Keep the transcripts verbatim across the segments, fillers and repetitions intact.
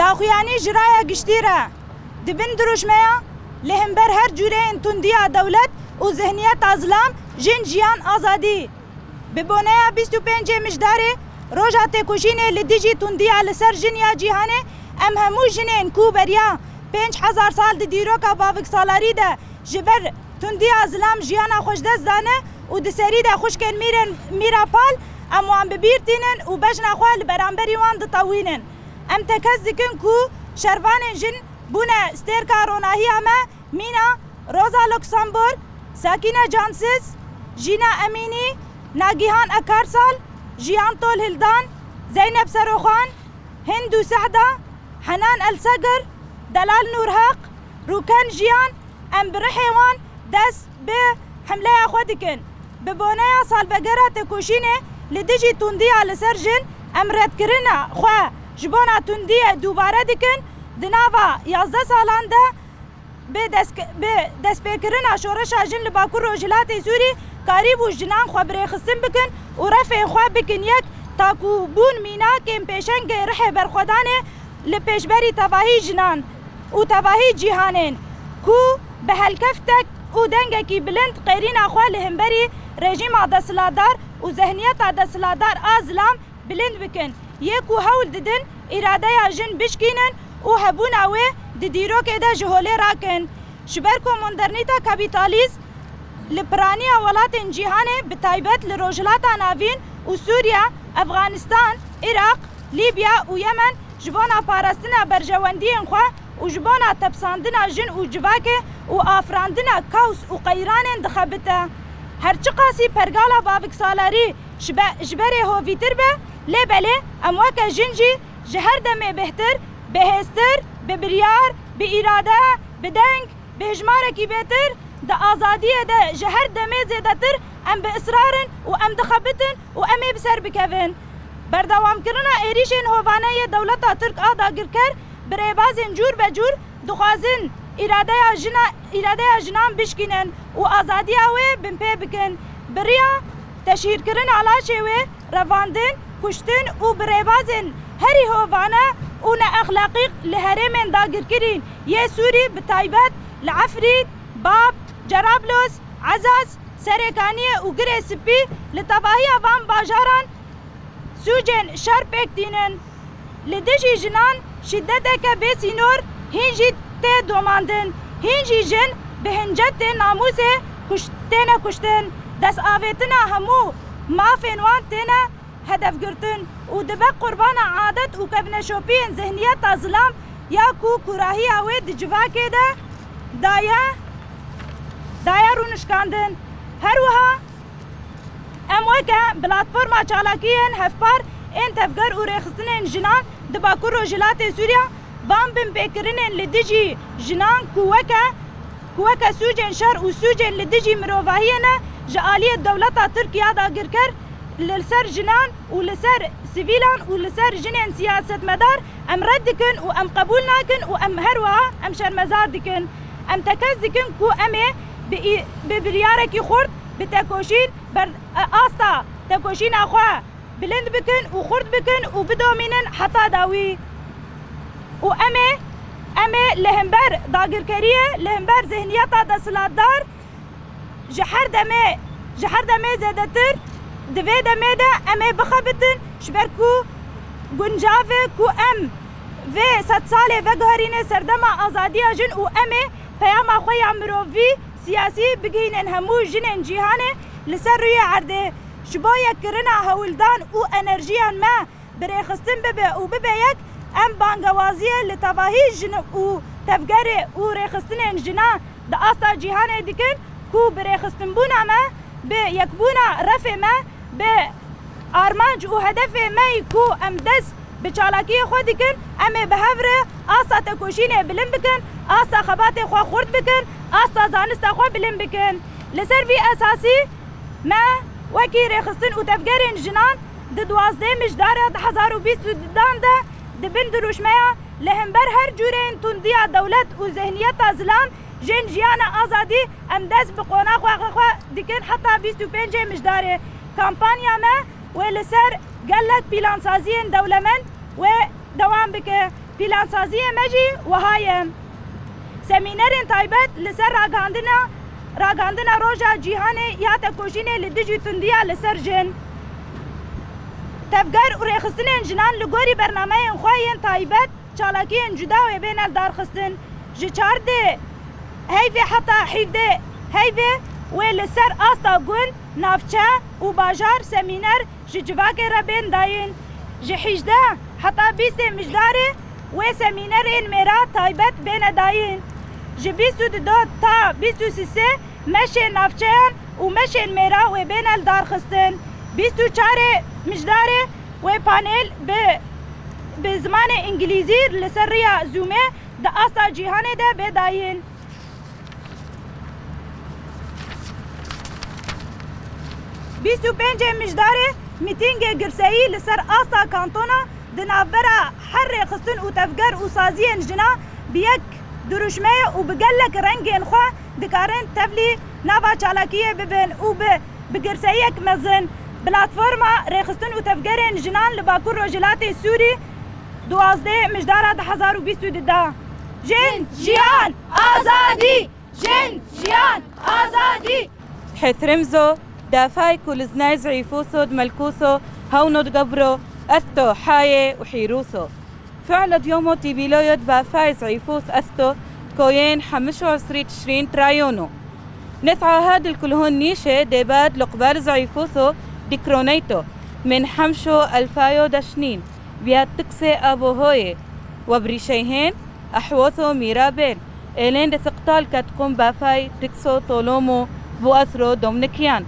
Daxuyanî ji raya giştî re, di bin dirûşmeya li hember her cûreyên tundiya dewlet û zihniyeta zilam, jin, jiyan, azadî. Bi boneya bîst û pêncê Mijdarê, roja têkoşînê li dijî tundiya li ser jin ya cîhanê, em hemû jinên ku beriya pênc hezar sal di dîroka baviksalarî de ji ber tundiya zilam jiyana xwe ji dest dane û di serî de xwişkên mîrên mîra pal, em wan bi bîr tînin û bejna xwe li beramberî wan ditewînin. Em tekez dikin ku şervanên jin bûne stêrka ronahiya me, mîna Rosa Luxemburg, Sakîne Cansiz, Jîna Emînî, Nagîhan Akarsal, Jiyan Tol Hildan, Zeynep Seroxan, Hindu Sehda, Henan El Segir, Delal Nurhaq, Rûken Jiyan, em bi rihê wan dest bi hemleya xwe dikin. Bi boneya salvegera têkoşînê li dijî tundiya li ser jin, em redkirina xwe ji bona tundiyê dubare dikin. Di nava yazdeh salan de bi dest-, bi destpêkirina şoreşa jin li Bakur Rojhilatê Sûrî karîbû jinan xwe birêxistin bikin û refên xwe bikin yek, ta ku bûn mînakên pêşengê rihê berxwedanê li pêşberî tevahî jinan û tevahî cîhanên ku bi helkeftek û dengekî bilind qêrîna xwe li hemberî rejîma desthilatdar û zihniyeta desthilatdar a zilam bilind bikin, yê ku hewl didin îradeya jin bişkînin û hebûna wê di dîrokê de ji holê rakin. Ji ber ku modernîta kapîtalîst li piraniya welatên cîhanê, bi taybet li Rojhilata Navîn û Sûriye, Efxanistan, Iraq, Lîbya û Yemen ji bona parastina berjewendiyên xwe û ji bona tepsandina jin û civakê û afirandina kaos û qeyranên dixebite. Her çiqasî pergala baviksalarî ji be-, ji berê hovîtir be, lê belê em weke jin jî ji her demê bêhtir, bihêztir, bi biryar, bi îrade, bi deng, bi hejmarekî bêtir, di azadiyê de ji her demê zêdetir em bi israr in û em dixebitin û em ê bi ser bikevin. Berdewamkirina êrîşên hovane yê dewleta Tirk a dagirker bi rêbazên cûr be cûr dixwazin îradeya jina, îradeya jinan bişkînin û azadiya wê binpê bikin. Bi riya teşhîrkirina laşê wê, revandin, kuştin û bi rêbazên herî hovane û neexlaqî li herêmên dagirkirî yê Sûrî, bi taybet li Efrîn, Bab, Cerablos, Ezaz, Serêkaniyê û Girê Spî, li tevahiya van bajaran sûcên şer pêk tînin. Li dijî jinan şîdeteke bê sînor hîn jî tê domandin. Hîn jî jin bi hincetê namûsê kuş-, têne kuştin. Destavêtina hemû mafên wan têne hedefgirtin û dibe qurbana adet û kevneşopiyên zihniyeta zilam ya ku kûrahiya wê di civakê de daye, daye rûnişkandin. Her wiha Em weke platforma çalakiyên hevpar ên tevger û rêxistinên jinan di Bakur Rojhilatê Sûriya, van binpêkirinên li dijî jinan ku weke, ku weke sûcên şer û sûcên li dijî mirovahiyê ne, ji aliyê dewleta Tirk ya dagirker li ser jinan û li ser sivîlan û li ser jinên siyasetmedar em red dikin û em qebûl nakin û em her wiha em şermezar dikin. Em tekez dikin ku em ê bi î-, bi biryarekî xurt, bi tekoşîn ber-, asta tekoşîna xwe bilind bikin û xurt bikin û bidomînin heta dawî. Û em ê, em ê li hember dagirkeriyê, li hember zihniyeta desthilatdar ji her demê, ji her demê zêdetir di vê demê de em ê bixebitin, ji ber ku guncav e ku em vê sedsalê veguherîne serdema azadiya jin û em ê peyama xwe ya mirovî, siyasî bigihînin hemû jinên cîhanê li ser rûyê erdê. Ji bo yekkirina hewldan û enerjiyan me bi rêxistin bibe û bibe yek, em bangewaziyê li tevahî jin û tevgerê û rêxistinên jinan di asta cîhanê dikin ku bi rêxistinbûna me, bi yekbûna refê me, bi armanc û hedefê me yî ku em dest bi çalakiyê xwe dikin, em ê bi hev re asta tekoşînê bilind bikin, asta xebatê xwe xurt bikin, asta zanista xwe bilind bikin. Li ser vî esasî me wekî rêxistin û tevgerên jinan di duwazdehê Mijdarê du hezar û bîst û dudan de di bin dirûşmeya li hember her cûreyên tundiya dewlet û zihniyeta zilam, jin, jiyana azadî, em dest bi qona xwe, xwe, xwe dikin heta bîst û pêncê Mijdarê. Kampanya me wê li ser gelek plansaziyên dewlemend wê dewam bike. Plansaziyê me jî wiha ye. Semînerên taybet li ser ragihandina, ragihandina Roja Cîhanê ya Tekoşînê li dijî tundiya li ser jin. Tevger û rêxistinên jinan li gorî bernameyên xwe yên taybet çalakiyên cuda wê bêne lidarxistin. Ji çardê heyvê heta hevdê heyvê wê li ser asta gund, navçe û bajar semîner ji civakê re bên dayîn. Ji hîjdeh heta bîstê Mijdarê wê semînerên mêra taybet bêne dayîn. Ji bîst û du ta bîst û sê meşên navçeyan û meşên mêra wê bêne lidarxistin. Bîst û çarê Mijdarê wê panel bi, bi zimanê îngilîzî li ser riya Zoomê di asta cîhanê de bê dayîn. Bîst û pêncê Mijdarê mîtîngê girseyî li ser asta kantona di navbera her rêxistin û tevger û saziyên jina bi yek dirûşmeyê û bi gelek rengên xwe dikarin tevlî nava çalakiyê bibin û bi, bi girseyiyek mezin Platforma Rêxistin û Tevgerên Jinan li Bakur Rojhilatê Sûrî duwazdeh Mijdara du hezar û bîst û du da. Jin, jiyan, azadî! Jin, jiyan, azadî! Hêt Remzo, dafay ku li znay zîfûso di melkûso hewno di gebro, esto, hayê û hîrûso. Fi'la dyomo tîbîloyo di bafay zîfûs esto, koyên hemiş û esrî tişrîn trayono. Nes'aha dil kulhon nîşe dêbad li qubal zîfûso dikroneyto, min hemşo elfayo deşnîn, biya tiksê abo hoyê, we birîşeyhên, Ehwoso mîra bên, êlên de siqtal ket qum bafay tikso tolomo bu asro domnikiyan.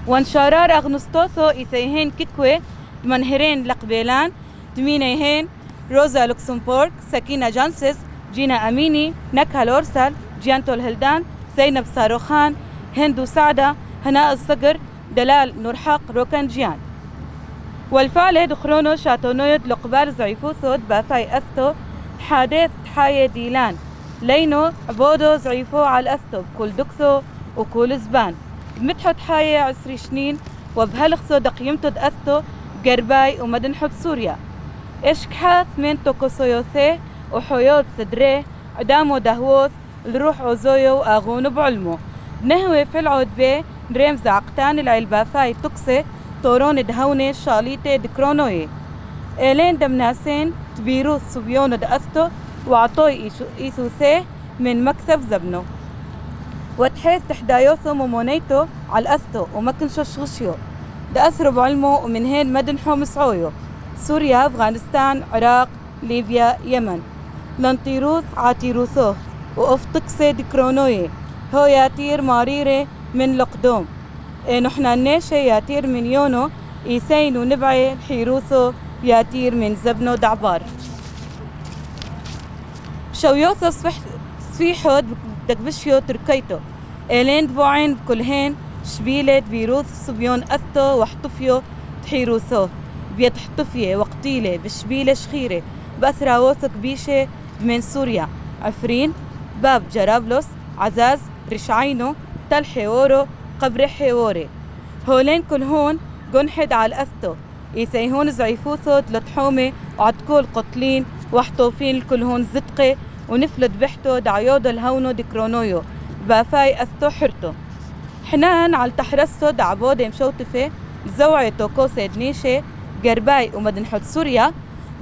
Wan şarar agnustoso îseyhên kikwe, dmenhirên leqbêlan, dmîneyhên Rosa Luxemburg, Sekîna Jansiz, Cîna Emînî, Nekhal Orsal, Ciyan Tolhildan, Zeynep Saroxan, Hindu Sada, Hena Sigir, Delal Nurhaq Roken Ciyan. Welfalê di xrono şatonoyo di loqbal zîfûso di bafay esto, hadês thayê dîlan. Leyno, bodo zîfo al esto, kul dukso û kul zban. Mitho thayê esrî şnîn, we bi helixso deqyimto di esto, gerbay û medin hut Sûriya. Eşkha thmên tokosoyosê û hoyot sidrê, idamo dehwos, Li ruh ozoyo û axûn û bi ilmo. Nehwê fil odbê, rêmza aqtan li elbafay tuksê, toronê di hewnê şalîtê dikronoyê. Êlên demnasên, tbîrû subyono di esto, û atoy îsûsê, min mekteb zebno. Wethêz tehdayoso momoneyto, al esto, û mekin şoşxişyo. Di esro bi ilmo û min hên medin homis'oyo. Sûriya, Afganistan, Iraq, Lîbya, Yemen. Lentîrûs, atîrûso û oftiksê dikronoyê, ho yatîr marîrê min loqdom. Ê nuhna nêşê yatîr min yono, îseyn û nib'ê hîrûso yatîr min zebno dabar. Şewyoso sfih-, sfîho dekbişyo tirkeyto. Êlên diboên bi kulhên, şbîlê dibîrût sibyon esto wehtufyo dihîrûso, biyê dihtifiyê weqtîlê bi şbîlê şixîrê, bi esrawosek bîşê dimên Sûriya, Efrîn, Bab Cerablos, Ezaz, Rişayno, Tel Hêworo, Qebrê Hêworê. Holên kulhon gunhê dal esto. Îseyhon zîfûso di lithomê, atkol qutlîn, wehtofîn li kulhon zitqê û niflo dibihto dayodo li hewno dikronoyo, bafay esto hirto. Hnan al tehresto dabodê mşewtifê, li zew'ê tokosê dinîşê, gerbay û medinhut Sûriya,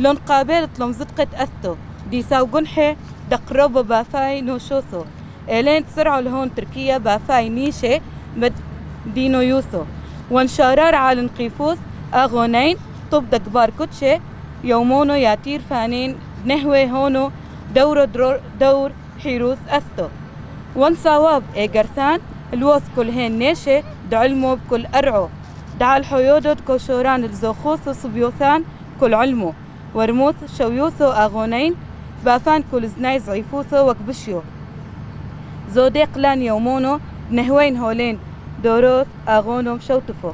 lon qabê li tlom zitqê esto, dîsa û gunhê deqrobo bafay noşoso. Êlên sir'o li hon Tirkiye bafay nîşê med dîno yûso. Wan şarar alin qîfûs, agoneyn, tub dekbar kutşê, yewmono yatîr fanîn, nehwê hono, dewro dro-, dewr hîrûs esto. Wan sawab ê gersan, lwos kulhên nêşê, di ilmo bi kul er'o. Dal hoyodo di koşoran li zoxos û subyosan kul ilmo. Wermûs, şewyûs û axoneyn, bafan ku li znay zîfûso wek bişyo. Zodê qilan yewmono, nehweyn holên, doros, axonom şewtifo.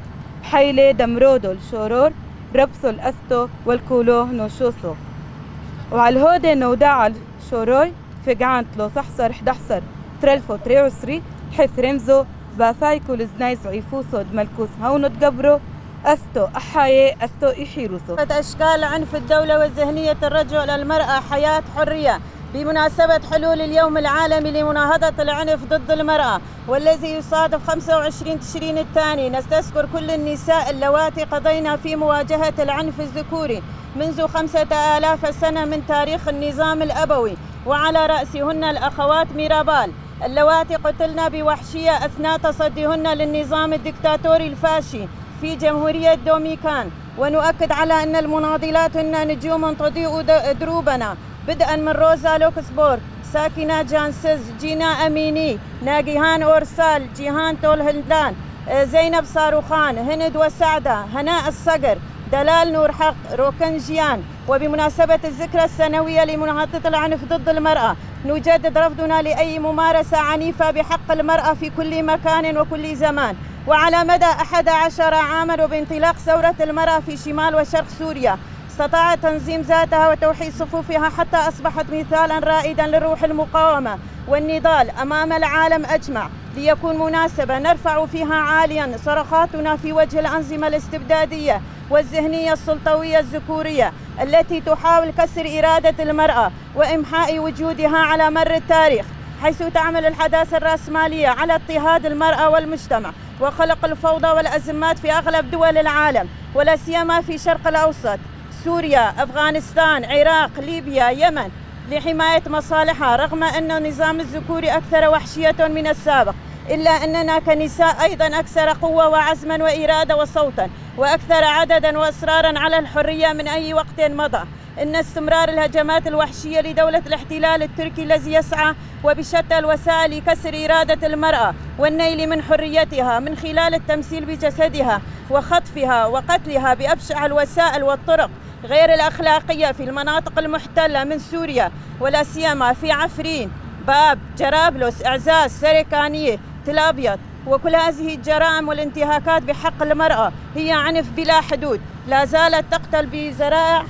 Heylê demrodo li şoror, rebso li esto, wel kulo noşoso. Û alhodê newda al şoroy, figan tlo sehser, hdehser, trelfo, trê usrî, his remzo, bafay ku li znay zîfûso di melkûs hewno di gebro, Esto, ehaye, esto ihiruso. أشكال عنف الدولة وذهنية الرجل المرأة حياة حرية بمناسبة حلول اليوم العالمي لمناهضة العنف ضد المرأة، والذي يصادف خمسة وعشرين تشرين الثاني. نستذكر كل النساء اللواتي قضينا في مواجهة العنف الذكوري منذ خمسة آلاف سنة من تاريخ النظام الأبوي، وعلى رأسهن الأخوات ميرابال، اللواتي قتلن بوحشية أثناء تصديهن للنظام الدكتاتوري الفاشي في جمهورية دوميكان. ونؤكد على أن المناضلات هن نجوم تضيء د-، دروبنا، بدءا من روزا لوكسبورغ، ساكنة جانسز، جينا أميني، ناجيهان أورسال، جيهان تولهندان، آه، زينب صاروخان، هند وسعدة، هناء الصقر، دلال نور حق، روكن جيان. وبمناسبة الذكرى السنوية لمناهضة العنف ضد المرأة، نجدد رفضنا لأي ممارسة عنيفة بحق المرأة في كل مكان وكل زمان. وعلى مدى أحد عشر عاما وبانطلاق ثورة المرأة في شمال وشرق سوريا، استطاعت تنظيم ذاتها وتوحيد صفوفها حتى أصبحت مثالا رائدا لروح المقاومة والنضال أمام العالم أجمع، ليكون مناسبة نرفع فيها عاليا صرخاتنا في وجه الأنظمة الاستبدادية والذهنية السلطوية الذكورية التي تحاول كسر إرادة المرأة وإمحاء وجودها على مر التاريخ، حيث تعمل الحداثة الرأسمالية على اضطهاد المرأة والمجتمع وخلق الفوضى والأزمات في أغلب دول العالم، ولا سيما في شرق الأوسط، سوريا، أفغانستان، عراق، ليبيا، يمن، لحماية مصالحها، رغم أن النظام الذكوري أكثر وحشية من السابق، إلا أننا كنساء أيضا أكثر قوة وعزما وإرادة وصوتا، وأكثر عددا وإصرارا على الحرية من أي وقت مضى. إن استمرار الهجمات الوحشية لدولة الاحتلال التركي الذي يسعى وبشتى الوسائل لكسر إرادة المرأة والنيل من حريتها من خلال التمثيل بجسدها وخطفها وقتلها بأبشع الوسائل والطرق غير الأخلاقية في المناطق المحتلة من سوريا، ولا سيما في عفرين، باب، جرابلس، إعزاز، سريكانية، تل أبيض. وكل هذه الجرائم والانتهاكات بحق المرأة هي عنف بلا حدود، لا زالت تقتل بذرائع،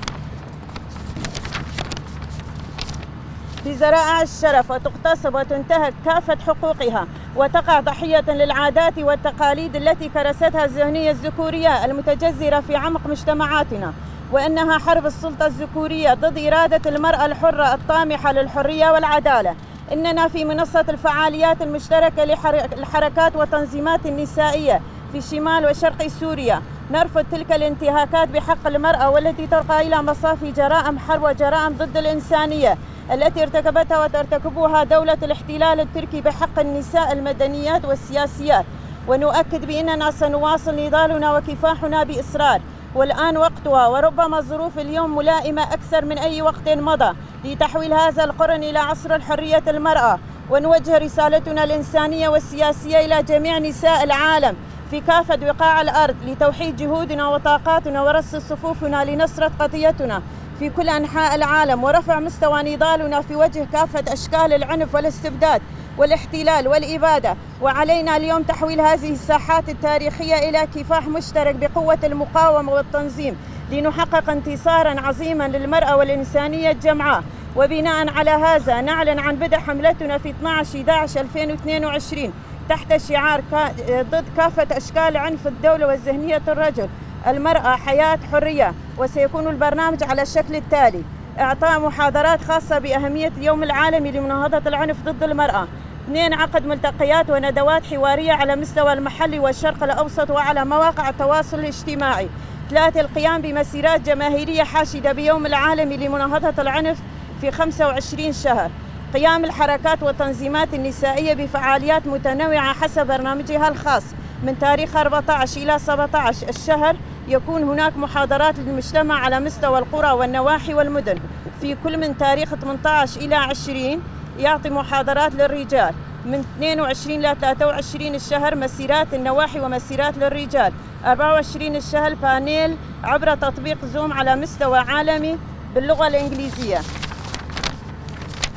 بذرائع الشرف، وتغتصب وتنتهك كافة حقوقها، وتقع ضحية للعادات والتقاليد التي كرستها الذهنية الذكورية المتجذرة في عمق مجتمعاتنا، وإنها حرب السلطة الذكورية ضد إرادة المرأة الحرة الطامحة للحرية والعدالة. إننا في منصة الفعاليات المشتركة لحر-، لحركات وتنظيمات النسائية في شمال وشرق سوريا نرفض تلك الانتهاكات بحق المرأة، والتي ترقى إلى مصافي جرائم حرب وجرائم ضد الإنسانية التي ارتكبتها وترتكبها دولة الاحتلال التركي بحق النساء المدنيات والسياسيات. ونؤكد بأننا سنواصل نضالنا وكفاحنا بإصرار، والآن وقتها، وربما الظروف اليوم ملائمة أكثر من أي وقت مضى لتحويل هذا القرن إلى عصر الحرية المرأة، ونوجه رسالتنا الإنسانية والسياسية إلى جميع نساء العالم في كافة بقاع الأرض لتوحيد جهودنا وطاقاتنا ورص صفوفنا لنصرة قضيتنا في كل أنحاء العالم ورفع مستوى نضالنا في وجه كافة أشكال العنف والاستبداد والاحتلال والإبادة. وعلينا اليوم تحويل هذه الساحات التاريخية إلى كفاح مشترك بقوة المقاومة والتنظيم لنحقق انتصارا عظيما للمرأة والإنسانية الجمعاء. وبناء على هذا نعلن عن بدء حملتنا في اثناعش حداعش ألفين واثنين وعشرين تحت شعار كا-، ضد كافة أشكال عنف الدولة وذهنية الرجل، المرأة، حياة، حرية. وسيكون البرنامج على الشكل التالي: إعطاء محاضرات خاصة بأهمية اليوم العالمي لمناهضة العنف ضد المرأة. اثنين، عقد ملتقيات وندوات حوارية على مستوى المحلي والشرق الأوسط وعلى مواقع التواصل الاجتماعي. ثلاثة، القيام بمسيرات جماهيرية حاشدة بيوم العالمي لمناهضة العنف في خمسة وعشرين شهر. قيام الحركات والتنظيمات النسائية بفعاليات متنوعة حسب برنامجها الخاص. من تاريخ أربعتاش إلى سبعتاش الشهر يكون هناك محاضرات للمجتمع على مستوى القرى والنواحي والمدن في كل من تاريخ ثمنتاش إلى عشرين. يعطي محاضرات للرجال من اثنين وعشرين إلى ثلاثة وعشرين الشهر، مسيرات النواحي ومسيرات للرجال. أربعة وعشرين الشهر بانيل عبر تطبيق زوم على مستوى عالمي باللغة الإنجليزية.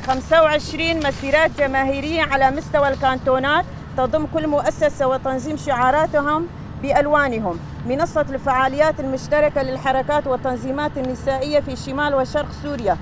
خمسة وعشرين مسيرات جماهيرية على مستوى الكانتونات، تضم كل مؤسسة وتنظيم شعاراتهم بألوانهم. منصة الفعاليات المشتركة للحركات والتنظيمات النسائية في شمال وشرق سوريا،